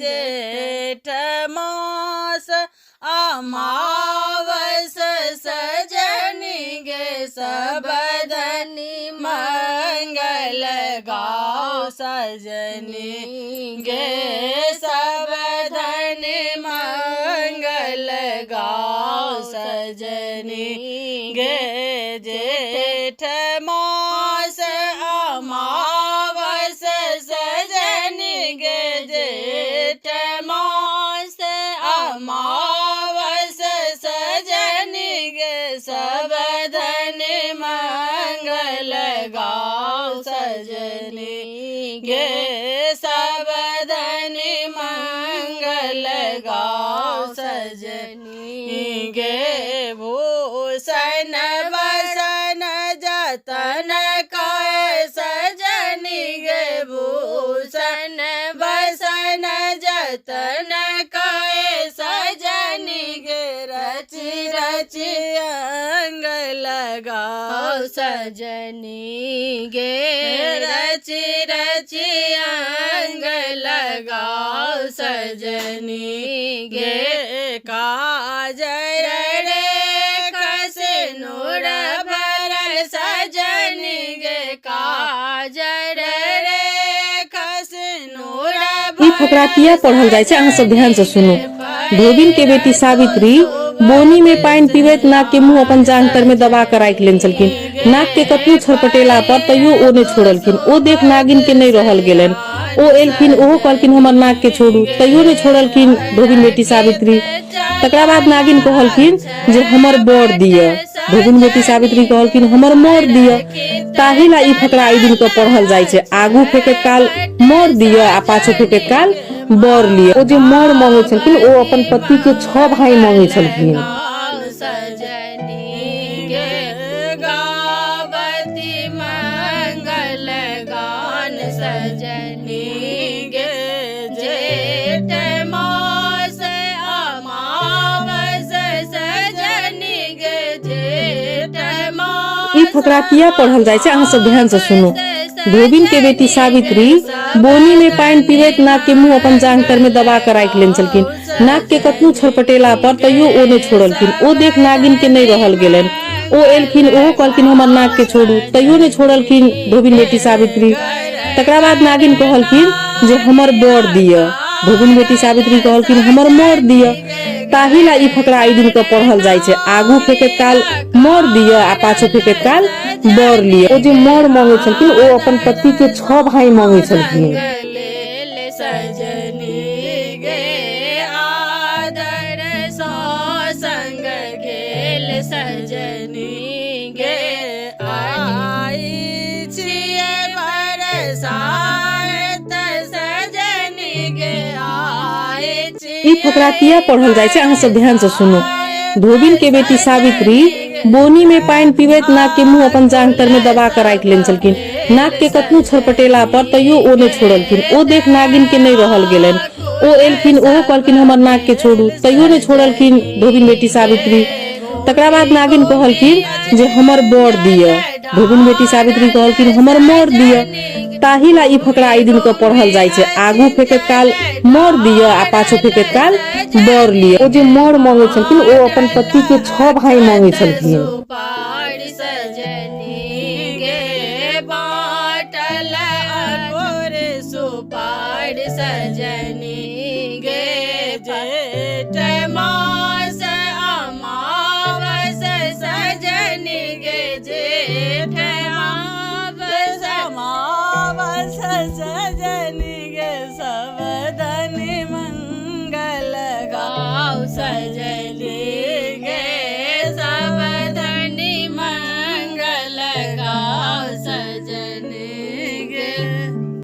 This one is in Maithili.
जेठ मास अमावस सजनी गे सब धनी मंगल गाओ सजनी गे सब धनी मंगल गाओ सजनी गे जेठ मास अमावस सजनी गे जेठ मास अमावस सजनी गे सब धन मंगल गाओ सजनी गे सब धन मंगल गाओ सजनी गे भूषण बसन जतन काय सजनी गे भूषण बसन जतन काय सजनी गे रचि रचि अंग लगाओ सजनी गे रचि रचि अंग लगाओ सजनी गे काजर रे खसे नूर भरल सजनी गे काजर रे खसे नूर ई फकरा किया पढ़ल जाइ छै अहाँ सब ध्यान से सुनू। धोबिन के बेटी सावित्री बोनी में पानि पीबैत नाग के मुंह अपन जांघ तर में दबा कऽ राखि लेने छलखिन। नाग के कतनो छरपटेला पर तैयो ओ नहि छोड़लखिन। ओ देख नागिन के नहि रहल गेलनि। ओ एलखिन ओहो कहलखिन हमर नाग के छोड़ू, तैयो नहि छोड़लखिन धोबिन बेटी सावित्री। तकरा बाद नागिन कहलखिन जे हमर बर दिअ। धोबिन बेटी सावित्री कहलखिन हमर मर दिअ। ताहि ला ई फकरा एहि दिन के पढ़ल जाइ छै। आगू फेकैत काल मर दिअ आ पाछू फेकैत काल बर लिअ। ओ जे मर मंगै छलखिन ओ अपन पति के छह भाई मंगै छलखिन। सजनी गे गावती मंगल गान सजनी गे जेठ मास अमावस सजनी गे जेठ मास ई फकरा किया पढ़ल जाइ छै अहाँ सब ध्यान से सुनू। धोबिन के बेटी सावित्री बोनी में पानि पीबैत नाग के मुंह अपन जांघ तर में दबा कऽ राखि लेने छलखिन। नाग के कतनो छरपटेला पर तैयो ओ नहि छोड़लखिन। ओ देख नागिन के नहि रहल गेलनि। ओ एलखिन ओहो कहलखिन हमर नाग के छोड़ू, तैयो नहि छोड़लखिन धोबिन बेटी सावित्री। तकरा बाद नागिन कहलखिन जे हमर बर दिअ। धोबिन बेटी सावित्री कहलखिन हमर मर दिअ। ताहि ला ई फकरा एहि दिन के पढ़ल जाइ छै। आगू फेकैत काल मर दिअ आ पाछू फेकैत काल बर लिअ। ओ जे मर मंगै छलखिन ओ अपन पति के छह भाई मंगै छलखिन। लेल सजनी गे आदर सो संग गेल सजनी गे आई छियै बरसात सजनी गे आई ई फकरा किया पढ़ल जाइ छै अहाँ सब ध्यान से सुनू। धोबिन के बेटी सावित्री बोनी में पानि पीबैत नाग के मुंह अपन जांघ तर में दबा कऽ राखि लेने छलखिन। नाग के कतनो छरपटेला पर तैयो ओ नहि छोड़लखिन। ओ देख नागिन के नहि रहल गेलनि। ओ एलखिन ओहो कहलखिन हमर नाग के छोड़ू, तैयो नहि छोड़लखिन धोबिन बेटी सावित्री। तकरा बाद नागिन कहलखिन जे हमर बर दिअ। धोबिन बेटी सावित्री कहलखिन हमर मर दिअ। ताहि ला ई फकरा एहि दिन के पढ़ल जाइ छै। आगू फेकैत काल मर दिअ आ पाछू फेकैत काल बर लिअ। ओ जे मर मंगै छलखिन ओ अपन पति के छह भाई मंगै छलखिन। सुपारी सजनी गे बाटल अंगूर सुपारी सजनी गे जेठ मास अमावस सजनी गे जेठ मावस अमावस सजनी गे सब धनी मंगल गाओ सजनी।